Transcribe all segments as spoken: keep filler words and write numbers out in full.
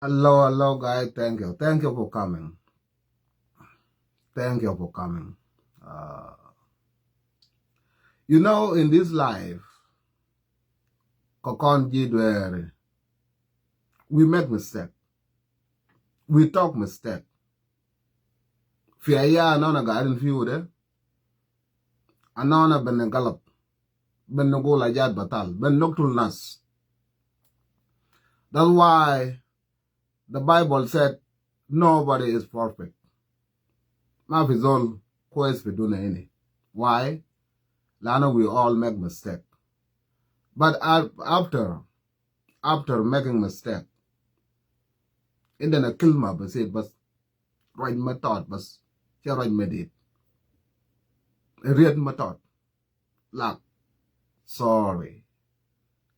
Hello, hello, guys. Thank you. Thank you for coming. Thank you for coming. Uh, you know, in this life, kokon ji dweri, we make mistake. We talk mistake. Fi aya anona garin fi ude, anona bene galab, bene gul ajat batal, bene noktul nas. That's why the Bible said nobody is perfect. Ma fi zol kwes fi dunia ini. Why? Lana we all make mistake. But a-, after, after making mistake, indena kilma basit bas, raj matot bas, sha raj madid. Riat matot. Lak, sorry.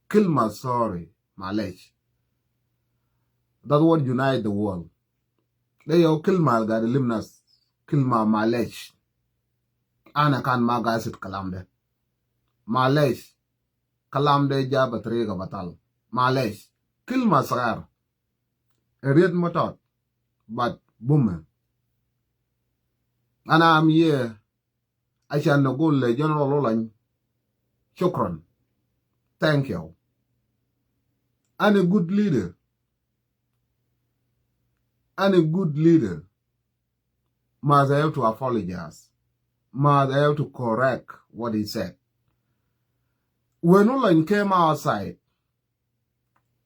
Kilma sorry, malesh. That's what unite the world. De yo kilma al gaid ilim nas, kilma malesh. Ana kan ma gaid asid kalam de. Malesh. Kalam de ja be tariga batal. Malesh. Kilma sagar. Riat matot. But bume. Ana am here ashan nagul le General Olany, shukran. Thank you. Any good leader, any good leader must have to apologize, must have to correct what he said. When Olany came outside,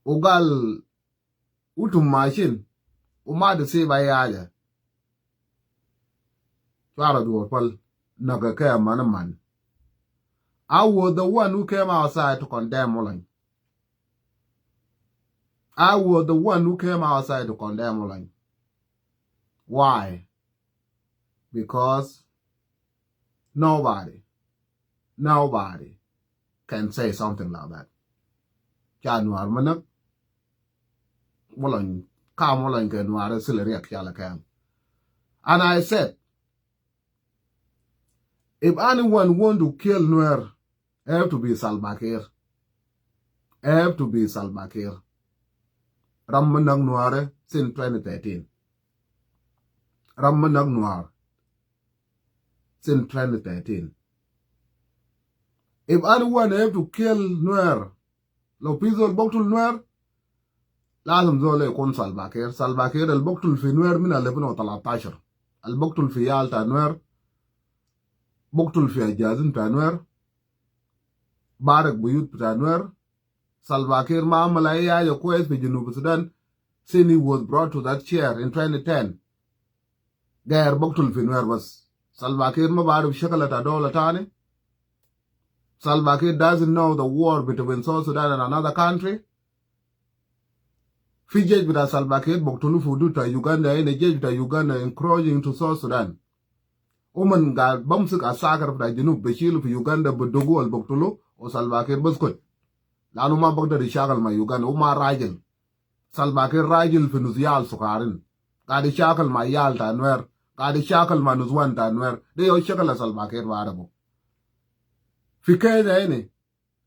u gal utum mashin, u ma de si ba yaja. Chwara duor pal, naga ke man man. I was the one who came outside to condemn Olany. I was the one who came outside to condemn Olany. Why? Because nobody, nobody can say something like that. Cha Nuer manag, Olany, kam Olany ke Nuer sila riak chala kam. And I said, if anyone want to kill Nuer, have to be Salva Kiir. Have to be Salva Kiir. Ram manag Nuer since twenty thirteen. Ram manag Nuer since twenty thirteen. If anyone have to kill Nuer, lo fi zol boktul Nuer, lazim zol ikun Salva Kiir. Salva Kiir al boktul fi Nuer min alfin u talatashar. Al boktul fi yal ta Nuer, boktul fi ajazin ta Nuer, barik buyut ta Nuer. Salva Kiir ma amal ay haja kwes fi Junub Sudan since he was brought to that chair in twenty ten. Gair boktul fi Nuer bas. Salva Kiir ma barif shakal ta dola tani. Salva Kiir doesn't know the war between South Sudan and another country. Fi jesh bita Salva Kiir boktulu fi hudud ta Uganda, ina jesh bita Uganda encroaching to South Sudan. Uman gaid bamsik asakar bita Junub bishilu fi Uganda bidugu al boktulu, u Salva Kiir biskut. Lanu ma bagdar ishakal ma Uganda, u ma rajil. Salva Kiir rajil fi nus yal sukarin. Gaid ishakal ma yal ta Nuer. Gaid ishakal ma nuswan ta Nuer. De yo shakal Salva Kiir barifu. Fi Kenya ini,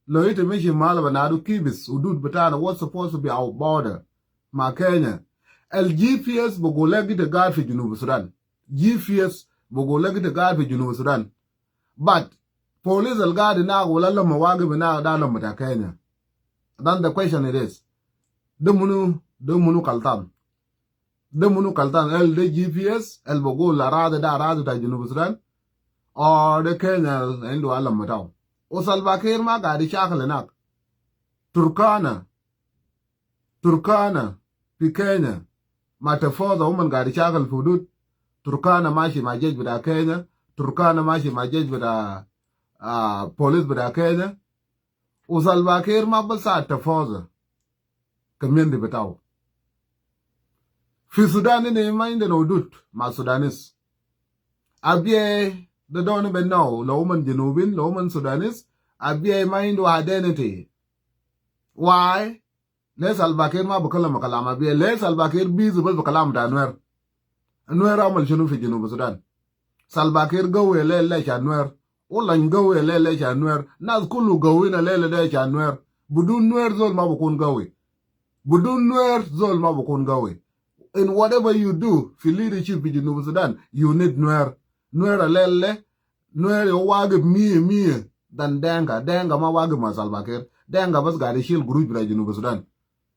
lo ita mishi mal banadu kibis, hudud bitana was supposed to be our border ma Kenya. Al G P S bigul lek ita gaid fi Junub Sudan. G P S bigul lek ita gaid fi Junub Sudan. But police al gaid inak wala lama wagif inak da lama ta Kenya. Then the question it is, de munu, de munu kaltan? De munu kaltan? Al de G P S al bigul aradi da aradi ta Junub Sudan, or de Kenya al indu alam bitau? U Salva Kiir ma gaid ishakal inak. Turkana, Turkana fi Kenya ma tafoza uman gaid ishakal fi hudud. Turkana mashi ma jesh bita Kenya. Turkana mashi ma jesh bita, ah, police bita Kenya. U Salva Kiir ma basa tafoza community bitau. Fi Sudan ini ma indena hudud ma Sudanese. Abiye, they don't even know, lo uman Junubin, lo uman Sudanese, abiye ma indu identity. Why? Le Salva Kiir ma bikalam kalam abiye? Le Salva Kiir busy bas bikalam ta Nuer? Nuer amal shunu fi Junub Sudan? Salva Kiir gawi lele shan Nuer. Olany gawi lele shan Nuer. Nas kulu gawina lele de shan Nuer. Bidun Nuer zol ma bikun gawi. Bidun Nuer zol ma bikun gawi. In whatever you do, fi leadership fi Junub Sudan, you need Nuer. Nuer alel de, Nuer yo wagif mia mia than Denka. Denka ma wagif ma Salva Kiir. Denka bas gaid ishil gurush bita Junub Sudan.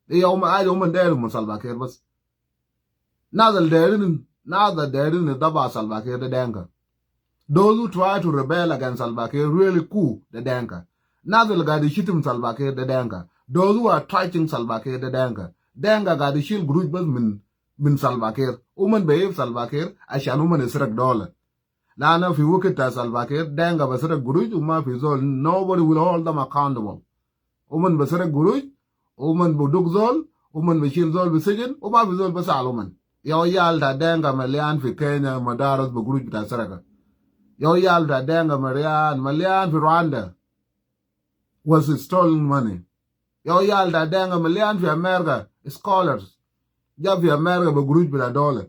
De ya uman, aja uman deru ma Salva Kiir bas. Nas al derin, nas al derin daba Salva Kiir de Denka. Those who try to rebel against Salva Kiir really ku de Denka. Nas al gaid ishitim Salva Kiir de Denka. Those who are trashing Salva Kiir de Denka. Denka gaid ishil gurush bas min, min Salva Kiir. Uman beyib Salva Kiir, ashan uman isirek dola. Lanu fi wikit ta Salva Kiir, Denka bisirik gurush, uma fi zol, nobody will hold them accountable. Uman bisirik gurush, uman biduk zol, uman bishil zol fi sijin, uma fi zol bisalu uman. Yau yal ta Denka malian fi Kenya, madaris be gurush bita sirika. Yau yal ta Denka malian, malian fi Rwanda. Was stolen money. Yau yal ta Denka malian fi America, scholars. Ja fi America be gurush bita dola.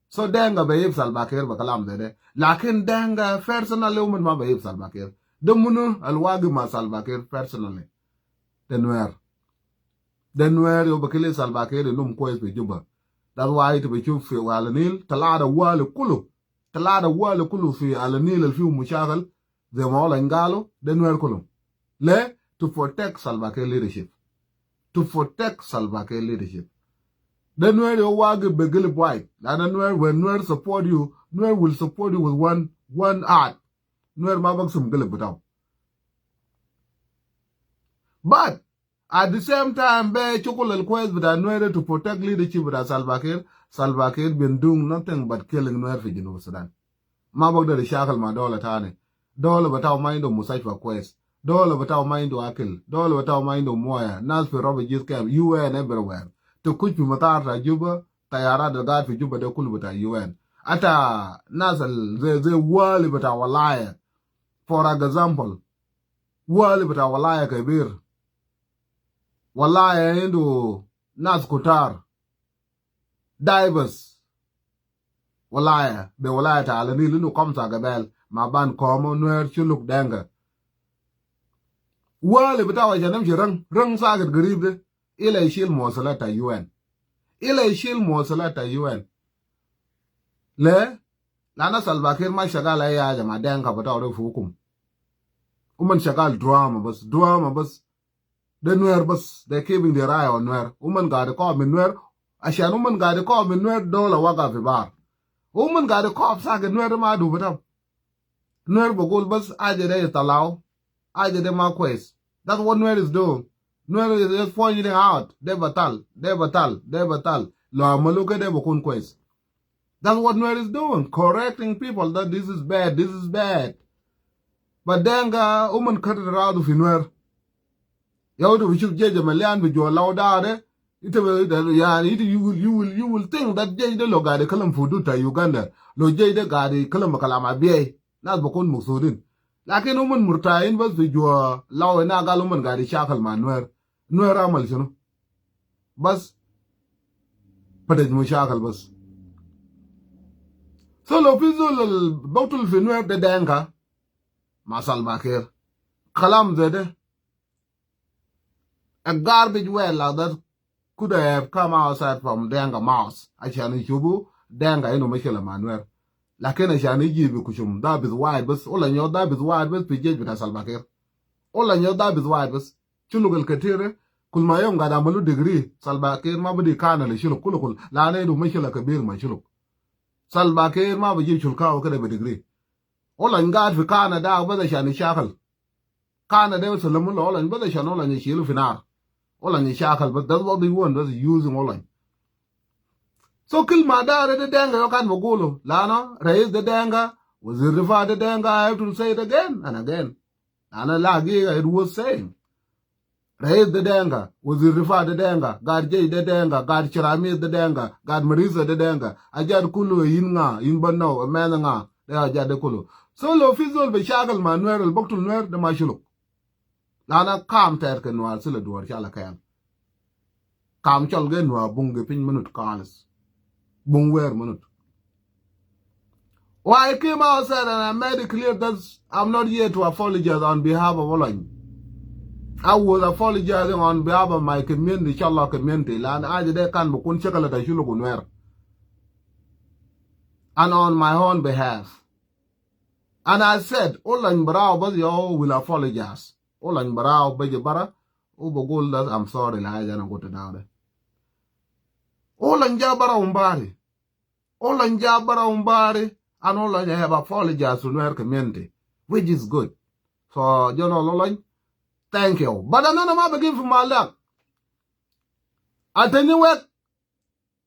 So Denka beyib Salva Kiir be kalam zede. Lakin Denka personally uman ma beyib Salva Kiir. De munu al wagif ma Salva Kiir personally? De Nuer. De Nuer yo be kili Salva Kiir inum kwes fi Juba. That's why ita bishuf fi Ala Nil, talata wali kulu. Talata wali kulu fi Ala Nil al fiu mushakil, zai ma Olany galu, de Nuer kulu. Le, to protect Salva Kiir leadership. To protect Salva Kiir leadership. De Nuer yo wagif be gilib wahid. Lanu Nuer, when Nuer support you, Nuer will support you with one, one heart. Nuer ma baksum gilib bitau. But at the same time, be shukul al kwes bita Nuer to protect leadership bita Salva Kiir, Salva Kiir been doing nothing but killing Nuer fi Junub Sudan. Ma bagder ishakal ma dola tani. Dola bitau ma indu mustashfa kwes. Dola bitau ma indu akil. Dola bitau ma indu moya. Nas fi refugees camp, U N everywhere. Te kush fi matar ta Juba, tayarat al gaid fi Juba de kulu bita U N. Ata nas al zai, zai wali bita Walaya. For example, wali bita Walaya kebir. Walaya indu nas kutar. Divers. Walaya, be Walaya ta Ala Nil indu kamsa gabel, Maban, Komo, Nuer, Shuluk, Denka. Wali bitau ashan yamshi Rang, Rang sakit garib de. Ila ishil muwasalat ta U N. Ila ishil muwasalat ta U N. Le, lanu Salva Kiir ma shagal ay haja ma Denka bitau de fi hukum. Uman shagal drama bas, drama bas. De Nuer bas, they keeping their eye on Nuer. Uman gaid kof min Nuer, ashan uman gaid kof min Nuer, dola waga fi bar. Uman gaid kof sakit, Nuer ma adu bitau. Nuer bigul bas haja de yitalau, haja de ma kwes. That's what Nuer is doing. Nuer is just pointing out, de batal, de batal, de batal. Lo amalu kede bikun kwes. That's what Nuer is doing, correcting people that this is bad, this is bad. But Denka, uman katir radu fi Nuer. Yau ita bishuf jesh malian fi jua lau da de. Ita be, ita, yani, ita, you will, you will, you will think that jesh de lo gaid kalam fi hudud ta Uganda. Lo jesh de gaid kalam kalam Abyei, nas bikun muksudin. Lakin uman murtahin bas fi jua lau, ina gal uman gaid shakal ma Nuer. Nuer amal shunu? Bas, fadaj mushakil bas. So lo fi zol al biktul fi Nuer de Denka ma Salva Kiir. Kalam zede. A garbage well like that could have come outside from Denka mouth. Ashan yishufu Denka indu mushkila ma Nuer. Lakin ashan yiji bi kushum dabis wahid bas, Olany yo dabis wahid bas fi jesh bita Salva Kiir. Olany yo dabis wahid bas. Shuluk al katir, kul ma yom gaid amalu degree, Salva Kiir ma bidi kana le shuluk kulu kulu. Lanu indu mushkila kebir ma shuluk. Salva Kiir ma bijib shulkau kede be degree. Olany gaid fi kana da bas ashan yishakal. Kana de salamu lo Olany bas ashan Olany yishilu fi nar. Olany yishakal bas, that's what they want, that's using Olany. So kil ma da de Denka yo kan bigulu, lanu rais de Denka, wazir difa de Denka, I have to say it again and again. Ana la hagiga, it was saying. Rais de Denka, wazir difa de Denka, gaid jesh de Denka, gaid sharamis de Denka, gaid marisa de Denka, ajat kulu yin nga, yin banau, men nga, de ajat de kulu. So lo fi zol bi shakal ma Nuer, al biktul Nuer, de ma shuluk. Lanu kam ter ke Nuer sila duwar shala kel. Kam chol ge Nuer bung ge piny minut kalis. Bung wer minut. Why I came outside and I made it clear that I'm not here to apologize on behalf of Olany. I was apologizing on behalf of my community, Sholok community. Lan aja de kan bukun shakal ta Shuluk u Nuer. And on my own behalf. And I said, Olany Barau bas ya will apologize. Olany Barau beji bara, u bagul das, I'm sorry, la aja na gota dau de. Olany ja bara Umbari. Olany ja bara Umbari, and Olany have apologized to Nuer community, which is good. So, General Olany, thank you. But another ma begin from Malak. Ateni Wek,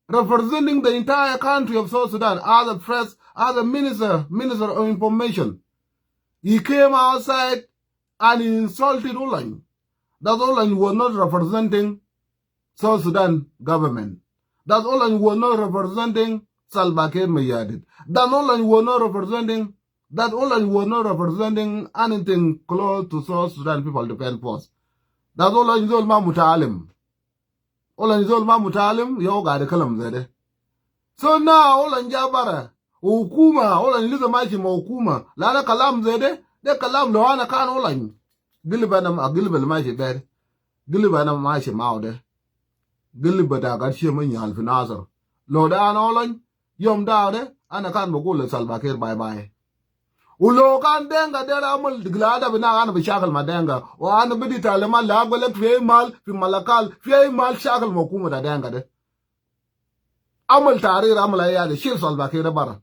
representing the entire country of South Sudan as a pres-, as a minister, minister of information. He came outside and he insulted Olany. That Olany was not representing South Sudan government. That Olany was not representing Salva Kiir Mayardit. That Olany was not representing, that Olany was not representing anything close to South Sudan People Defense Force. That Olany zol ma mutaalim. Olany zol ma mutaalim, ya u gaid kalam zede. So now, Olany ja bara. Hukuma, Olany lisa mashi ma hukuma. Lana kalam zede, de kalam lo ana kan Olany. Gilib ana ma, gilib el mashi bede. Gilib ana mashi mau de. Gilib bada gaid shi ma nyal fi Nasir. Lo de ana Olany, yom da de, ana kan bagul le Salva Kiir bye bye. U lo kan Denga dera amal gilada bina ana bishakal ma Denga. Wa ana bidi talimat la agwalek fi ay mal, fi Malakal, fi ay mal shakal ma hukuma ta Denga de. Amal tahrir, amal ay haja, shil Salva Kiir de bara.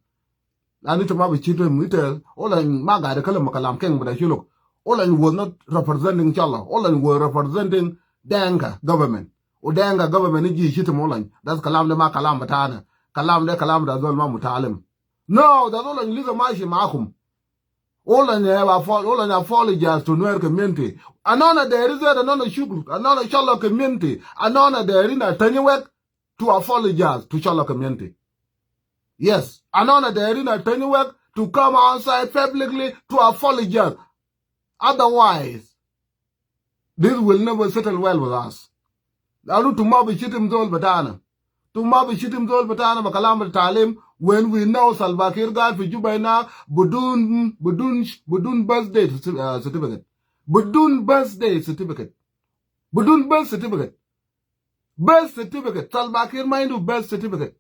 Lanu ita ma bi shitim, ita, Olany ma gaid kalam kalam keng bada Shuluk. Olany was not representing Sholok. Olany was representing Denga government. U Denga government iji shitim Olany. Das kalam de ma kalam batana. Kalam de kalam ta zol ma mutaalim. No, das Olany lisa mashi makum. Olany have apo-, Olany apologize to Nuer community. Another there is another Shuluk, another Sholok community. Another there is Ateni Wek to apologize to Sholok community. Yes, another there is Ateni Wek to come outside publicly to apologize. Otherwise, this will never settle well with us. Lanu ita ma bi shitim zol batana. Ita ma bi shitim zol batana ba kalam taalim, when we know Salva Kiir gaid fi Juba hina, bidun, bidun, bidun birthday certi-, uh, certificate. Bidun birthday certificate. Bidun birth certificate. Birth certificate. Salva Kiir ma indu birth certificate.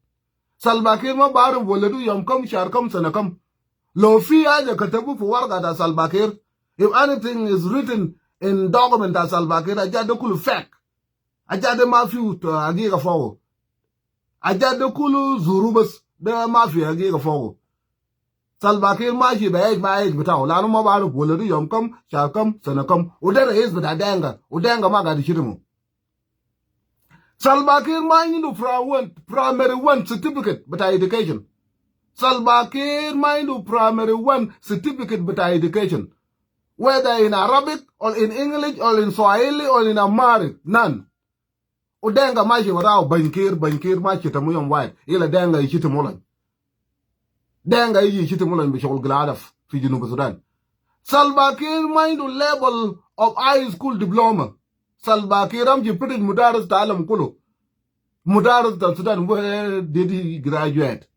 Salva Kiir ma baruf waladu yom kam, shar kam, sana kam. Lo fi haja katabu fi warga ta Salva Kiir, if anything is written in document ta Salva Kiir, haja de kulu fake. Haja de ma fi, uh, hagiga fogo. Haja de kulu zuru bas, de ma fi hagiga fogo. Salva Kiir mashi be age ma age bitau. Lanu ma baruf waladu yom kam, shar kam, sana kam. U de rais bita Denga. U Denga ma gaid shitimu. Salva Kiir ma indu pri-, one, primary one certificate bita education. Salva Kiir ma indu primary one certificate bita education. Whether in Arabic or in English or in Swahili or in Amharic, none. U Denga mashi warau, Bany Kiir, Bany Kiir ma shitimu yom wahid. Illa Denga iji shitimu Olany. Denga iji shitimu Olany bi shogol gilada fi Junub Sudan. Salva Kiir ma indu level of high school diploma. Salva Kiir amshi fittest mudaris ta alam kulu. Mudaris ta Sudan, where did he graduate?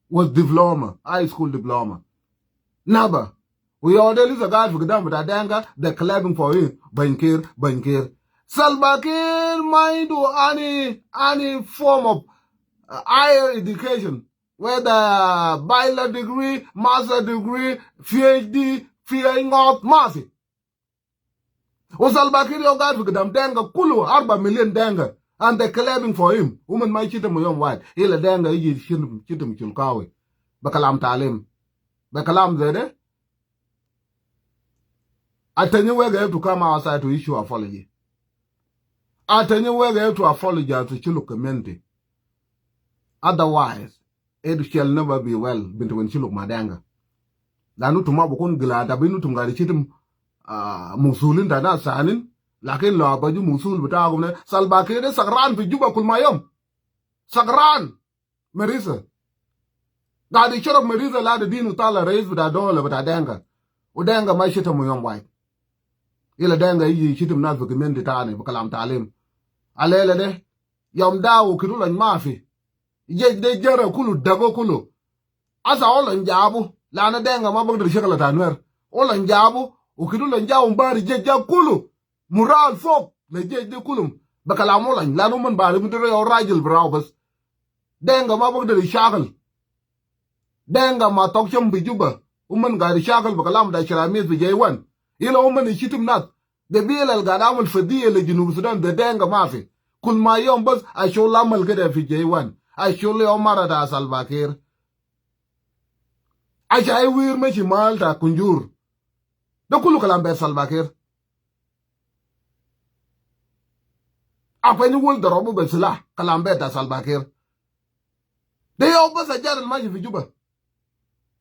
With diploma, high school diploma. Never. U ya de lisa gaid fi gidam bita Denga, they clapping for him. Bany Kiir, Bany Kiir. Salva Kiir ma indu any, any form of, uh, higher education, whether bachelor degree, master degree, P H D, P H D, ma fi. U Salva Kiir ya gaid fi gidam Denga kulu, arba million Denga, and they clapping for him. Uman ma shitimu yom wahid. Illa Denga iji shitim, shitim Shulkawi. Be kalam taalim. Be kalam zede. Ateni Wek have to come outside to issue apology. Ateni Wek have to apologize to Shuluk community. Otherwise, it shall never be well between Shuluk ma Denga. Lanu ita ma bukun gilada bi inu ita ma gaid shitim, ah, musulin ta nas tanin. Lakin lo baju musul bitakum ne, Salva Kiir de sagran fi Juba kulu ma yom. Sagran. Merisa. Gaid yisharab merisa ladi dinu tala rais bita dola bita Denga. U Denga ma shitimu yom wahid. Illa Denga iji shitim nas fi community tani bi kalam taalim. Alela de, yom da u kidu Olany ma fi. Jesh de jere kulu, dago kulu. Asa Olany jabu. Lana Denga ma bagder shakala ta Nuer. Olany jabu. U kidu Olany ja Umbari jesh ja kulu. moral fok le jesh de kulum. Be kalam olany, lanu uman baarifin de rajil brau bas. Denga ma bigder ishakal. Denga ma tokchom fi Juba, uman gaid ishakal be kalam ta sharamis fi J one. Ila uman ishitim nas. Gabila al gaid amul fadiya le Junub Sudan de Denga mafi. Kul ma yom bas ashul amal kede fi J one. Ashul yom mara ta Salva Kiir. Asha ai wir mashi mal ta Kunjur. De kulu kalam bet Salva Kiir. Akwany wol dorobu be silah, kalam bet ta Salva Kiir. De yom bas ajar al mashi fi Juba.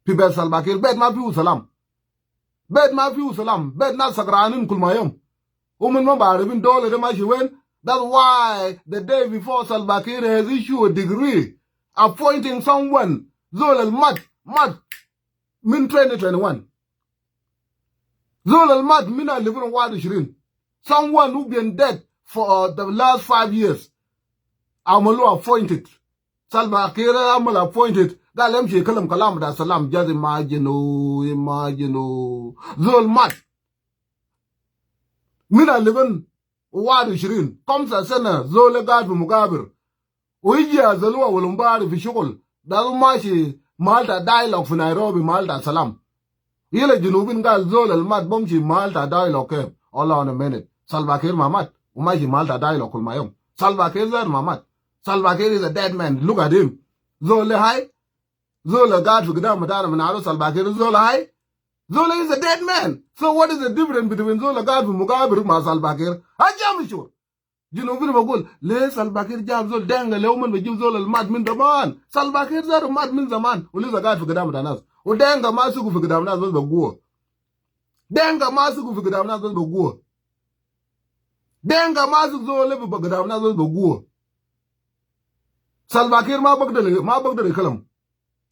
Fi bet Salva Kiir, bet ma fiu salam. Bet ma fiu salam, bet nas sakranin kul ma yom. Uman ma baarifin dole de mashi wen. That's why the day before Salva Kiir has issued a decree appointing someone, zol al mat, mat min twenty twenty-one. Zol al mat min alfin wahid wa ishrin. Someone who been dead for, uh, the last five years. Amalu appointed. Salva Kiir amal appointed. Gal imshi kalam kalam ta salam. Just imagine, oh, imagine, oh. Zol mat. Min alfin wahid wa ishrin. Kamsa sana, zol gaid fi magabir. Wa iji azalu awal umbari fi shugul. Da mashi mal ta dialogue fi Nairobi, mal ta salam. Ila Junubin gal zol al mat bamshi mal ta dialogue kef? Hold on a minute. Salva Kiir ma mat. U mashi mal ta dialogue kul ma yom. Salva Kiir zat ma mat. Salva Kiir is a dead man. Look at him. Zol le hai. Zol le gaid fi gidam bitana min aro Salva Kiir zol le hai. Zol le is a dead man. So what is the difference between zol le gaid fi magabir ma Salva Kiir? Haja ma fi shugul. Junubin bagul, le Salva Kiir jab zol? Denga le uman bejib zol al mat min zaman. Salva Kiir zatu mat min zaman. U lisa gaid fi gidam ta nas. U Denga ma sugu fi gidam nas bas be guwa. Denga ma sugu fi gidam nas bas be guwa. Denga ma sugu zol le be gidam nas bas be guwa. Salva Kiir ma bagder, ma bagder kalam.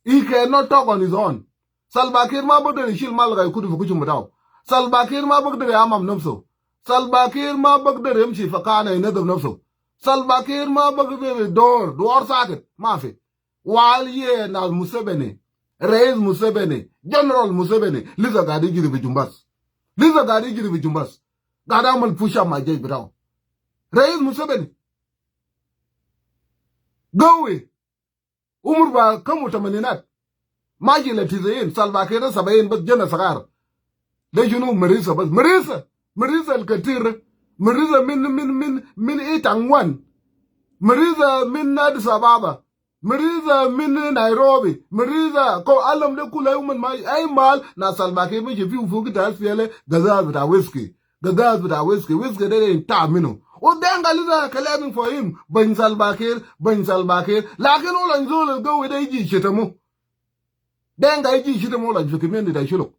He cannot talk on his own. Salva Kiir ma bagder ishil mal ga ikutu fi kushum bitau. Salva Kiir ma bagder amam nafsu. Salva Kiir ma bagder imshi fi kana inadif nafsu. Salva Kiir ma bagder dor, dor sakit. Ma fi. Wal ye nas Museveni, Rais Museveni, General Museveni, lisa gaid ijiri fi Jumbas. Lisa gaid ijiri fi Jumbas. Gaid amal push up ma jesh bitau. Rais Museveni. Gawi. Umur ba kam? Tamaninat. Mashi le tisain, Salva Kiir sabain bas, jana sagar. De shunu? Marisa bas. Marisa. Marisa al katir. Marisa min, min, min, min Itangwan. Marisa min Addis Ababa. Marisa min Nairobi. Marisa ko alam de kula yauman ma, ai mal na Salva Kiir ma shafi ufuki ta fiale gazaz bita whisky. Gazaz bita whisky, whisky de, de inta minu. U Denga lisa claiming for him. Bany Salva Kiir, bany Salva Kiir. Lakin u lan zol al gawi de iji shitamu. Denga iji shitamu u lan fi community ta Shuluk.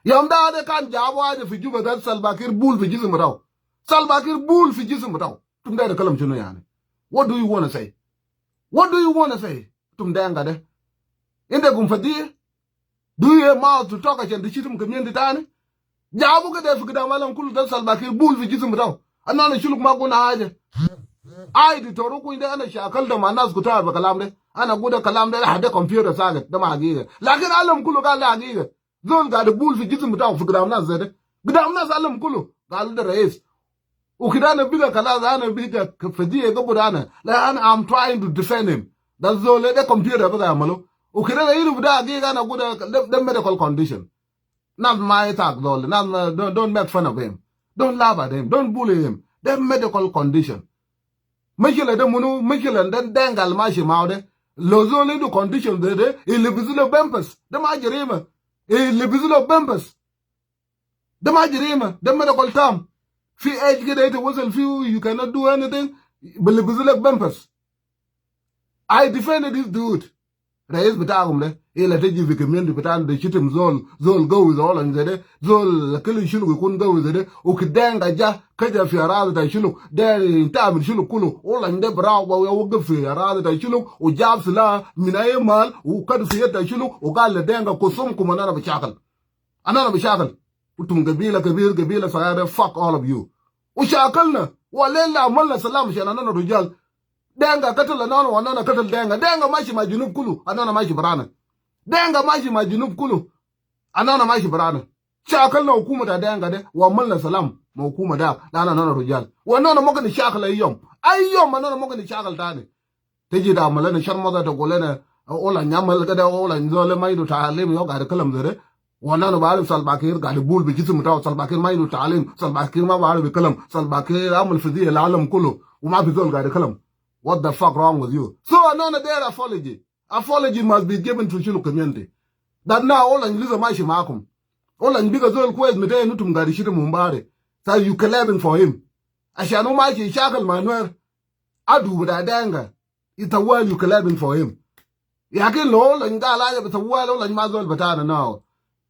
Yom da de kan jabu haja fi Juba de Salva Kiir bul fi jisim bitau. Salva Kiir bul fi jisim bitau. Tum de kalam shunu yani? What do you wanna say? What do you wanna say? Tum Denga de. Inda gum fadi. Do you have mouth to talk ashan tishitim community tani? Jabu kede fi gidam alam kulu de Salva Kiir bul fi jisim bitau. Ana, ana Shuluk ma gulna haja. Ai di toru kuin de ana shakal de ma nas kutar be kalam de. Ana gul de kalam de, ha de computer sakit. De ma hagiga. Lakin alam kulu gal de hagiga. Zol gaid bul fi jisim bitau fi gidam nas zede. Gidam nas alam kulu. Gal de rais. U kede ana biga kalas, ana biga fadi ega budana. La ana, I'm trying to defend him. Da zol de computer bas amalu. U kede ana iru bida hagiga, ana gul de, de, de medical condition. Nas ma itak zol, nas ma, don't, don't make fun of him. Don't laugh at him. Don't bully him. De medical condition. Mashkila de munu? Mashkila de Denga al mashi mau de. Lo zol indu condition de, de ilibisu le pampers. De ma jarima. Ilibisu le pampers. De ma jarima. De medical term. Fi age kede ita wasal fiu, you cannot do anything. Bilibisu le pampers. I defended this dude. Rais bitakum de, ila teji fi community bitana de shitim zol, zol gawi zol zede, zol kili Shuluk ikun gawi zede, u kede Denga ja, kaja fi aradi ta Shuluk, de inta min Shuluk kulu, u lan de brau ba ya wagif fi aradi ta Shuluk, u jab silah min ai mal, u kadu fi yad ta Shuluk, u gal le Denga kusum kum ana, ana bi shakal. Ana, ana bi shakal. Utum gabila kabir, gabila sagir, fuck all of you. U shakalna, wa lela amalna salam shan ana, ana rujal. Denga katal ana, ana, wa ana, ana katal Denga. Denga mashi ma Junub kulu, ana, ana mashi barana. Denga mashi ma Junub kulu, ana, ana mashi barana. Shakalna hukuma ta Dinka de, wa amalna salam ma hukuma da, lanu nahnu rujal. Wa nahnu ma mumkin nishakal ay yom. Ay yom nahnu ma mumkin nishakal tani. Tiji ta amal lana sharmuta, tagul lana, Olang amal kede, Olang zol ma indu taalim, yau gaid kalam zede. Wa nahnu baarif Salva Kiir gaid bul bi jisim bitau, Salva Kiir ma indu taalim, Salva Kiir ma baarif bi kalam, Salva Kiir amal fi ziyal alam kulu, wa ma fi zol gaid kalam. What the fuck wrong with you? So nahnu deru apology. Apology must be given to Shilluk community. That now Olang lisa mashi maakum. Olang biga zol kwes, mete intum gaid shitimu min bari. So you clapping for him. Ashan hu mashi shakal ma Nuer. Adu bita Dinka. It's a while you clapping for him. Lakin lo Olang gal haja, it's a while Olang ma zol bitana now.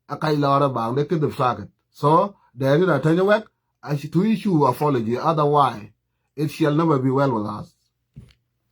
Akai lora bang, de kede sakit. So, deri na tanya wek, ash-, to issue apology. Otherwise, it shall never be well with us.